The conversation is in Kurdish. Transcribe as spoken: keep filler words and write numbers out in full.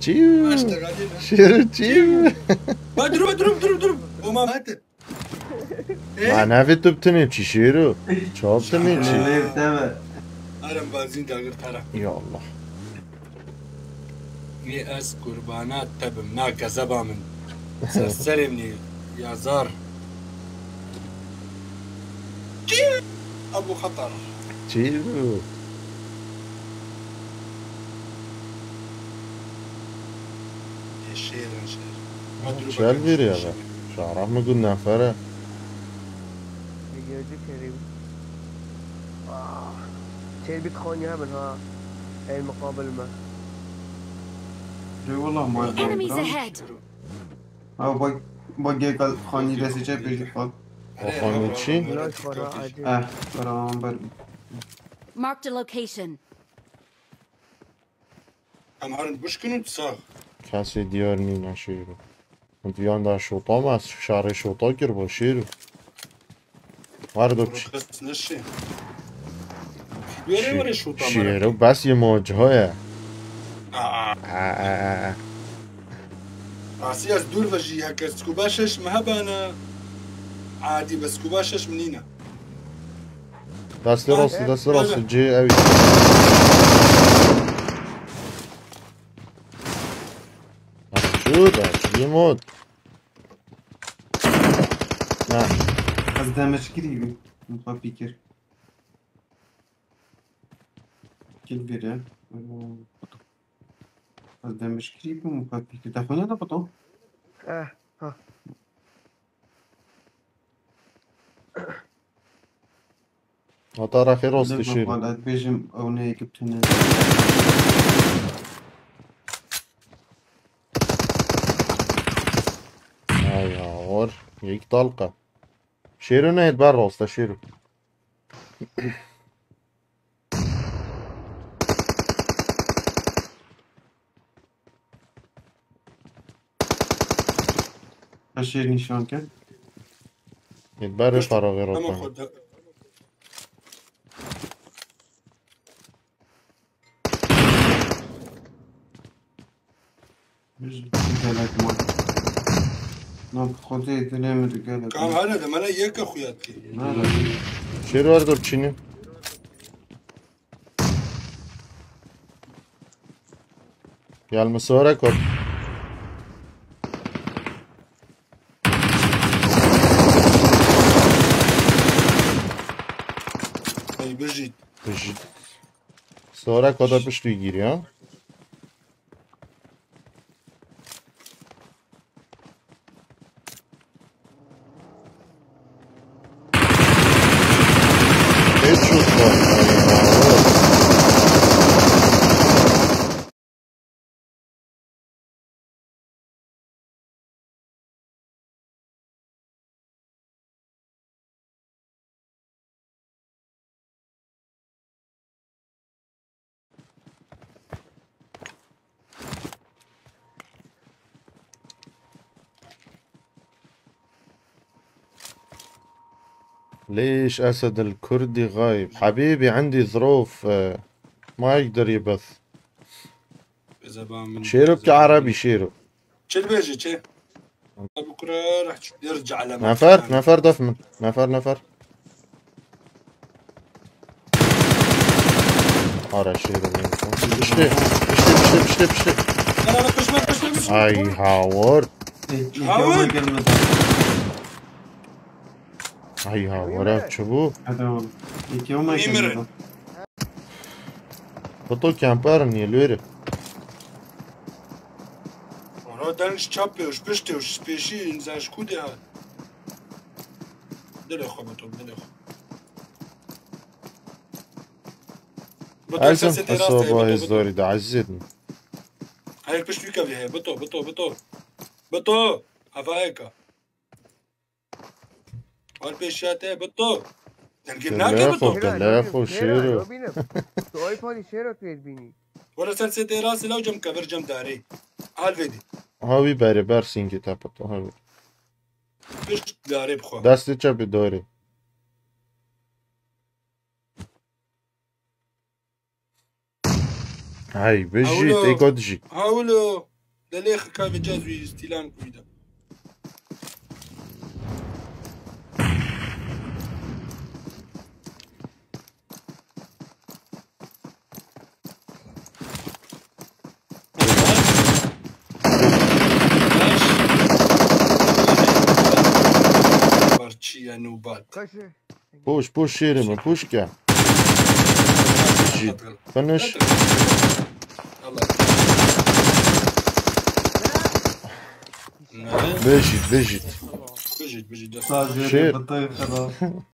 Çî? Şêro çî? Ba, durum, durum, durum, durum. Oma mate. Ma navê tu bi tinê çi Şêro? Çav tinê çi? Lê teve. Arem bazîn dagir tara. Ya Allah. Nê ez qurbana te bim, na kezeba min. Ser serê min ê, yazar. Çî? Ebu Xetar. Çî bû? Ê şêr in şêr. Çel vîrî ya be. Şaraf mi gund nefere. Li Gêrcik herî. Ah. Çêr bît xanî hebin ha. Ên miqabil me. Lê wela mal Enemies ahead! Ha, bak, bak, gel, gel, xanî destê çe pêşî xwe. O xanî çi? Flash xwe ra acil. Eh, beraber. Marked a location. Em herin bişkinin sax. Kesê diyar nîne Şêro. Hûn diyan da şota me, ez şarê şota kir bo Şêro. Her do piç. Kes neşê. Were were şota me. Şêro bes yê moca ye. Aa. A, a, a, a. Rastî ez dûr ve jî heke skuba şeş me hebane. Adî be skuba şeş min nîne. Destê rastî, destê rastî, cê ew. Çû da, çû mod. Na. Ez demeçkirî bim. Min xwe pî kir. Kil vire. Ez demeçkirî bim, min xwe pî kir. Te xwe ne de bito? Eh, ha. Hata rexê rastî Şêro. Bêjim ew ne yekî tune. Ay hawar. Yek dalqa. Şêro nehêt ber rast e Şêro. Eşêr nîşan ke. Ê, berê para vê rokan. Gelek ma. Na, xwedê dilê min digelek. Kam hene de mene yeke xuya dikê. Nere? Şêro her do biçînin. Gel misore kot. Ey, bijît. Bijît. Sore koda pişt wî giriyor. Headshot var. ليش أسد الكردي غايب؟ حبيبي، عندي ظروف، آه، ما يقدر يبث. Şêro ki Erebî Şêro. Çi dibêjî çi? Nefer, nefer def min. Nefer, nefer. Ara Şêro. Piştê, piştê, piştê, piştê, piştê. Ay hawar. Ay hawar, çi bû? Hadi oğlum. Yekê o maşallah. Foto kemper niye lüeri? Ora den ji çapê û ji piştê û ji pêşî înza ji ku dê hat. Dilê xwe Beto, dilê xwe. Beto, Erkan, sesê tê rast e, Beto, Beto. Zori de aziz edin. Hayır, pişt wî kevî heye, Beto, Beto, Beto. Beto, hevayeka. Al pêşiya te, Beto. Dengê nake, Beto. Lefo, lefo, Şêro. Tu ay panî Şêro tu yê dibînî. Were ser sê tê rastî law cem kevir cem darê. Al vêdî. Ha wî berê ber sîngê te Beto, ha wî. Pişt darê bixwe. Destê çepê dorê. Hey, bijî, Hewlo. Têka dijî. Hewlo. Lelê xika bi cez wî îstîlam kuyda. Parçiye nûbat. Kaçı? Push, push, şêrê min, push ke. Jî. Finish. Allah. Bijît, bijît. Bijît, bijît. Şêr.